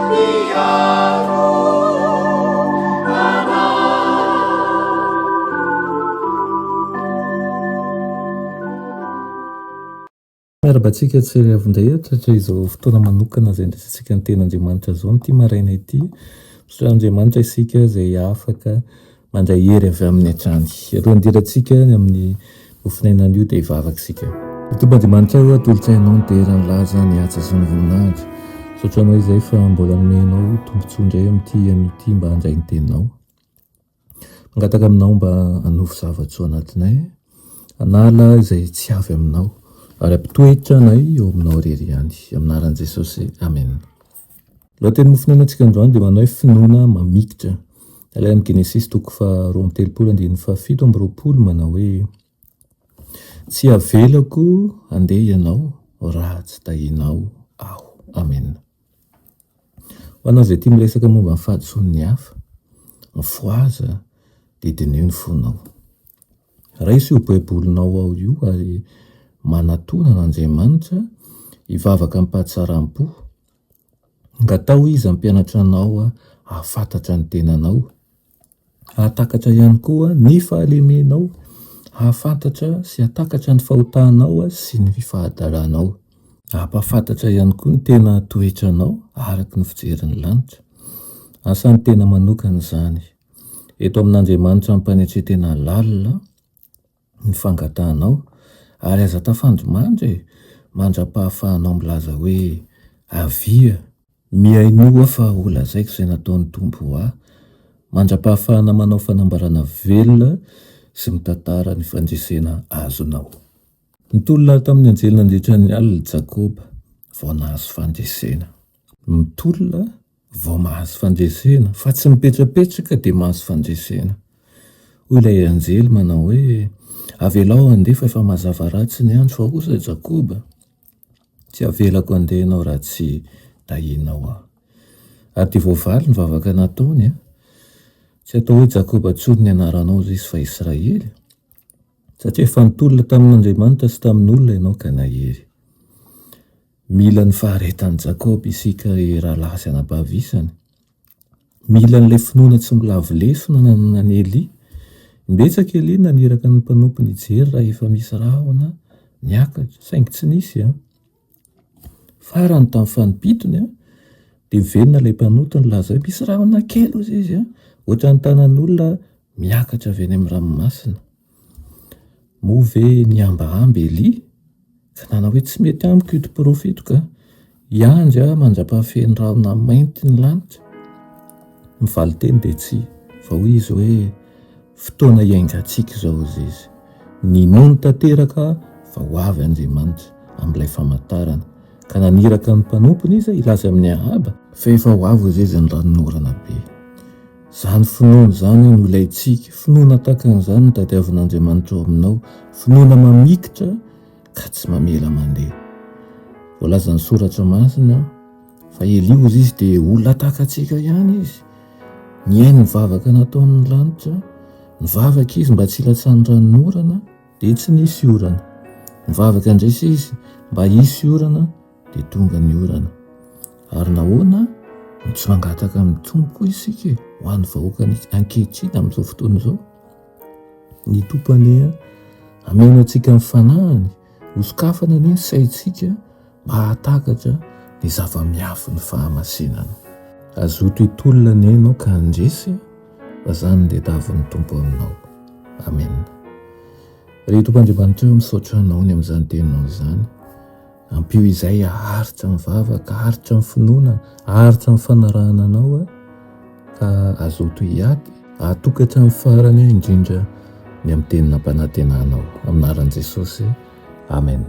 Mpiaro anay. Miarahaba antsika tsirairay avy indray hatratra izao fotoana manokana izay andraisantsika ny tenin'Andriamanitra izao amin'ity maraina ity. Misaotra an'Andriamanitra isika izay afaka mandray hery avy aminy hatrany. Alohan'ny hidirantsika ny amin'ny mofonaina anio dia hivavaka isika. Ry Tompo Andriamanitra ô, atolotray Anao ny dera, ny laza, ny haja sy ny voninahitra. Misaotra Anao izay fa mbola nomenao tombontsoa indray amin'ity anio ity mba handray ny teninao. Mangataka aminao mba hanovo zava-tsoa anatinay, hanala izay tsy avy aminao, ary hampitoetra anay eo aminao irery ihany. Amin'ny anaran'i Jesosy, amena. Lohateny mofonainantsika androany dia manao hoe finoana mamikitra. Alaina amin'ny Genesisy toko faha 32 andininy faha 27 manao hoe Tsy avelako handeha ianao raha tsy tahianao aho. Amena. Ho anao izay tia miresaka momba ny fahadisoan'ny hafa, mifohaza dia diniho ny fonao. Raiso io Baibolinao ao io ary manatòna an'Andriamanitra hivavaka amim-pahatsaram-po. Angataho Izy hampianatra anao hahafantatra ny tenanao. Hahatakatra ihany koa ny fahalemenao, hahafantatra sy hahatakatra ny fahotanao sy ny fahadalanao. Hampahafantatra ihany koa ny tena toetranao araka ny fijerin'ny lanitra. Asan'ny tena manokana izany. Eto amin'Andriamanitra amim-panetren-tena lalina ny fangatahanao, ary aza tafandrimandry e, mandra-pahafahanao milaza hoe, Avia! Mihainoa fa holazaiko izay nataon'ny Tompo ho ahy, mandra-pahafahana manao fanambarana velona sy mitantara ny fandresena azonao. Nitolona tamin'ny anjely nandritra ny alina Jakoba vao nahazo fandresena. Mitolona vao mahazo fandresena, fa tsy mipetrapetraka dia mahazo fandresena. Hoy ilay anjely manao hoe, Avelao handeha fa efa mazava ratsy ny andro, fa hoy Jakoba, Tsy avelako handeha ianao raha tsy tahianao aho. Ary dia voavaly ny vavaka nataony. Tsy atao hoe Jakoba intsony ny anaranao hoy izy fa Israely, satria efa nitolona tamin'Andriamanitra sy tamin'olona ianao ka nahery. Mila ny faharetan'i Jakoba isika ry rahalahy sy anabavy isany. Mila an'ilay finoana tsy milavo lesona nananan'i Elia. Imbetsaka Elia naniraka ny mpanompony hijery raha efa misy rahona niakatra, saingy tsy nisy. An. Farany tamin'ny fanimpitony, dia niverina ilay mpanompo nilaza hoe misy rahona kely hozy izy, ohatran'ny tanan'olona miakatra avy any amin'ny ranomasina. Moa ve nihambahamba Elia? Ka nanao hoe, Tsy mety amiko ito porofo ito ka. Hiandry aho mandra-pahafeno rahona mainty ny lanitra. Ny valin-teny dia tsia. Fa hoy izy hoe, Fotoana hiaingantsika izao, hozy izy. Ninoany tanteraka fa ho avy Andriamanitra amin'ilay famantarana. Ka naniraka ny mpanompony izy hilaza amin'i Ahaba fa efa ho avy, hozy izy, ny ranonorana be. Izany finoana izany no ilaintsika, finoana tahaka an'izany no tadiavin'Andriamanitra ao aminao, finoana mamikitra ka tsy mamela mandeha. Voalazan'ny Soratra Masina fa Elia hozy izy dia olona tahaka antsika ihany izy. Nihaino ny vavaka nataony ny lanitra, nivavaka izy mba tsy hilatsahan'ny ranonorana, dia tsy nisy orana. Nivavaka indray izy mba hisy orana, dia tonga ny orana. Ary nahoana no tsy mangataka amin'ny Tompo koa isika e, ho an'ny vahoakany ankehitriny amin'izao fotoana izao? Ny Tompo anie hameno antsika ny fanahiny, hosokafana anie ny saintsika mba hahatakatra ny zava-miafin'ny fahamasinana. Hazoto hitolona anie ianao ka handresy, fa izany no tadiavin'ny Tompo aminao. Amena. Ry Tompo Andriamanitra ô, misaotra Anao ny amin'izany teninao izany. Ampio izay haharitra amin'ny vavaka, haharitra amin'ny finoana, haharitra amin'ny fanarahana Anao ka hazoto hiady, hahatoky hatramin'ny farany indrindra ny amin'ny teny nampanantenanao. Amin'ny anaran'i Jesosy, Amen.